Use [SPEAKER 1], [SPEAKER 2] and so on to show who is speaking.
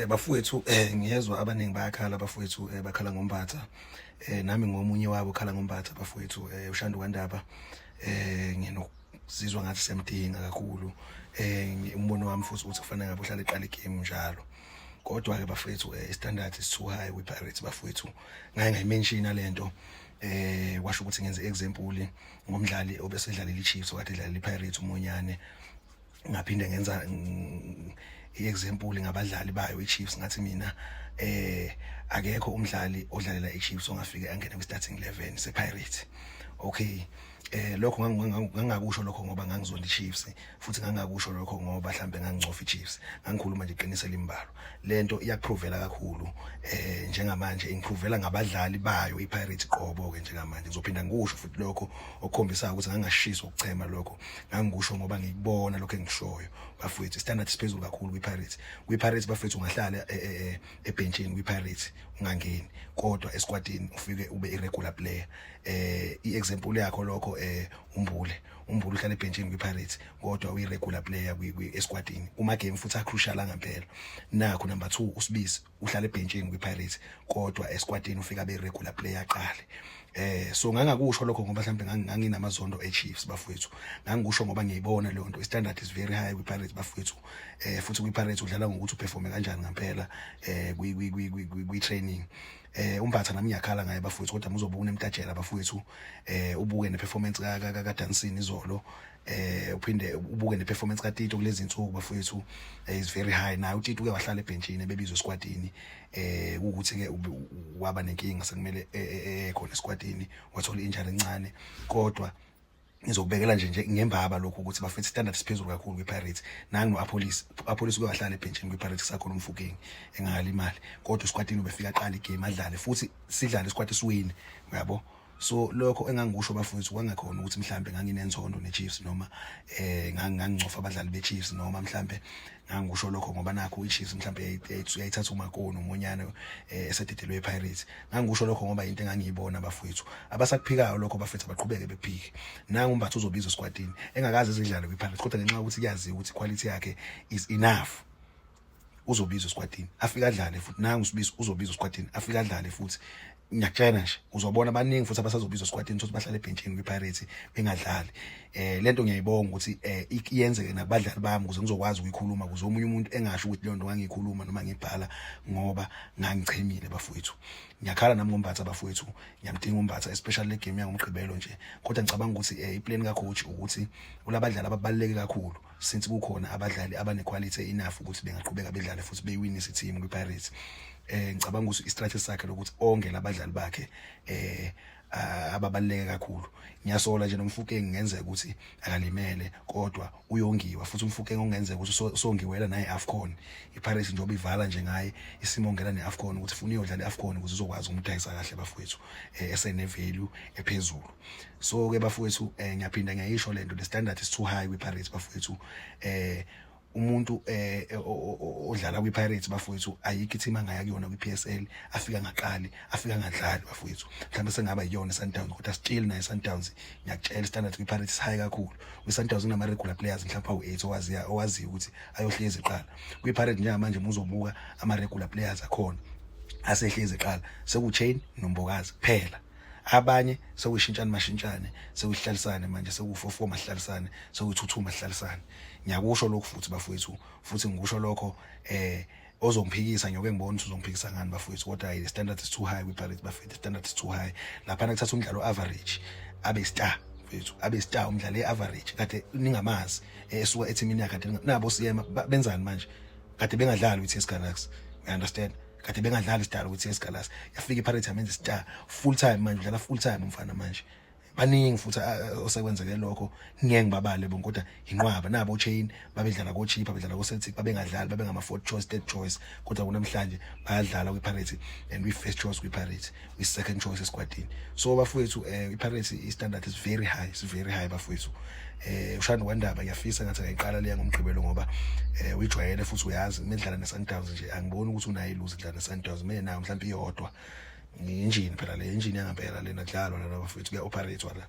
[SPEAKER 1] Bafowethu, ngiyezwa abaningi bayakhala bafowethu, bakhala ngoMbatha. Nami ngomunye wabo khala ngoMbatha bafowethu. UShandu kaNdaba nginokuzizwa ngathi siyamdinga kakhulu. Umbono wami futhi uthi kufanele ngabe uhlale eqala igame njalo. Kodwa ke bafowethu, istandard is too high kwi Pirates bafowethu. Ngaye ngayimention lento, kwasho ukuthi ngenze example ngomdlali obesedlalela iChiefs okade edlalela iPirates, uMonyane. Ngaphinde ngenza i-example ngabadlali bayo iChiefs, ngathi mina akekho umdlali odlalela iChiefs ongafike angene kwi-starting 11 sePirates. Okay, lokho ngangakusho lokho ngoba ngangizonda iChiefs, futhi ngangakusho lokho ngoba mhlambe ngangincofa iChiefs. Ngangikhuluma nje iqiniso limbalwa. Lento iyakuprovela kakhulu njengamanje, ingiprovela ngabadlali bayo iPirates qobo ke. Njengamanje ngizophinda ngikusho futhi lokho okukhombisa ukuthi ngangashiswa ukuchema. Lokho ngangikusho ngoba ngikubona lokho engishoyo bafowethu. Standard siphezulu kakhulu kwiPirates. KwiPirates bafowethu, ungahlala ebenchini kwiPirates ungangeni, kodwa esquadini ufike ube irregular player. I-example yakho lokho uMbule. UMbule uhlala ebenchini kwiPirates, kodwa uyi-regular player kwi esquadini uma game futhi acrucial ngempela. Nakho number 2, uSibisi, uhlala ebenchini kwiPirates, kodwa esquadini ufika abe regular player aqale. So ngangakusho lokho ngoba mhlambe nganginamazondo eChiefs bafowethu. Ngangikusho ngoba ngiyibona leyo nto, standard is very high kwiPirates bafowethu. Futhi kwiPirates udlala ngokuthi uperforme kanjani ngempela kwi training. UMbatha nami ngiyakhala ngaye bafowethu, kodwa muzobuka uNemtajela bafowethu, ubuke neperformance ka Dancing izolo, uphinde ubuke neperformance kaTito kulezi insuku bafowethu, is very high. Naye uTito uke wahlala ebenchini ebebizwe esquadini, ukuthi ke waba nenkinga, sekumele khona esquadini, wathola injury encane. Kodwa ngizokubekela nje ngembaba lokhu ukuthi bafethu, standard siphezulu kakhulu kwiPirates. Nangu no-Appollis. Appollis uke wahlala ebhenchini kwiPirates kusakhona uMofokeng engakalimali, kodwa esquadini ubefika aqala igame, adlale futhi, sidlale isquad siwine, uyabo. So lokho engangikusho bafowethu kwangakhona ukuthi mhlambe nganginenzondo neChiefs noma ngangincofa abadlali beChiefs, noma mhlambe ngangikusho lokho ngoba nakho iChiefs mhlambe yayithatha uMakoni uMonyane esededelwe ePirates. Ngangikusho lokho ngoba into engangiyibona bafowethu. Abasakuphikayo lokho bafethu, abaqhubeke bephike. Nangu uMbatha, uzobizwa esquadini engakaze izidlale kwiPirates, kodwa ngenxa yokuthi kuyaziwa ukuthi quality yakhe is enough, uzobizwa esquadini afike adlale futhi. Nangu uSibisi, uzobizwa esquadini afike adlale futhi. Ngiyakutshela nje, uzobona abaningi futhi abasazobizwa esquadini ukuthi bahlale ebhenchini kwiPirates bengadlali. Lento ngiyayibonga ukuthi iyenzeke nakubadlali bami ukuze ngizokwazi ukuyikhuluma, ukuze omunye umuntu engasho ukuthi leyo nto ngangiyikhuluma noma ngibhala ngoba ngangichemile bafowethu. Ngiyakhala nami ngoMbatha bafowethu, ngiyamdinga uMbatha, especially le game yangoMgqibelo nje. Kodwa ngicabanga ukuthi iplan ka coach ukuthi ulabadlali ababaluleke kakhulu, since kukhona abadlali abane quality enough ukuthi bengaqhubeka bedlale futhi beyiwinise team kwiPirates. Ngicabanga ukuthi istrategy sakhe lokuthi onke labadlali bakhe ababaluleke kakhulu. Ngiyasola nje noMofokeng ngenzeka ukuthi akalimele, kodwa uyongiwa futhi uMofokeng, ongenzeka ukuthi songiwela naye AFCON. iPirates njengoba ivala nje ngaye isimo ngena neAFCON, ukuthi ufuna iyodlala iAFCON ukuze uzokwazi ukumdayisa kahle bafowethu, esene value ephezulu. So ke bafowethu, ngiyaphinda ngiyayisho lento, the standard is too high kwiPirates bafowethu. Umuntu odlala kwiPirates bafowethu, ayikho team angaya kuyona kwiPSL afika ngaqali, afika ngadlali bafowethu. Mhlawumbe sengaba iyona iSundowns, kodwa still nayo iSundowns, ngiyakutshela, standard kwiPirates high kakhulu. KwiSundowns kunama regular players mhlawumbe awu8 owaziya, owaziyo ukuthi ayohlezi eqala. KwiPirates njengamanje muzobuka ama regular players akhona asehlezi eqala, sekuChaine noMbokazi kuphela. Abanye sekuyishintshane mashintshane, sekuyihlalisane manje, seku-4-4 mahlalisane, sekuyi-2-2 mahlalisane. Ngiyakusho lokhu futhi bafowethu, futhi ngikusho lokho, ozongiphikisa ngiyoke ngibone ukuthi uzongiphikisa ngani bafowethu. Kodwa hayi, the standard is too high kwiPirates bafethu, the standard is too high. Laphana kuthatha umdlalo average abe star mfethu, abe star umdlalo e-average kade ningamazi, esuka ethimini yakhe kade nabo siyema benzani manje, kade bengadlali kwi-TS Galaxy, you understand? Kade bengadlali isidalo kwi-TS Galaxy, yafika iPirates yamenza star full time. Manje udlala full time umfana manje. Baningi futhi osekwenzeke lokho, ngeke ngibabale bonke, kodwa inqwaba. Nabo Chaine babedlala ko Chippa, bedlala ko Celtic, babengadlali, babengama fourth choice, third choice, kodwa kunamhlanje bayadlala kwiPirates and we first choice kwiPirates, we second choice esquadini. So bafowethu, iPirates i standard is very high, is very high bafowethu. UShandu kwaNdaba ngiyafisa ngathi ayiqala leya ngoMgqibelo, ngoba uyijwayele futhi uyazi imidlala neSundowns nje. Angiboni ukuthi unayo iluze idlala neSundowns mina nayo mhlawumbe iyodwa. Injini phela le, injini yangempela lena, kudlalwa lana bafowethu, kuya operate la.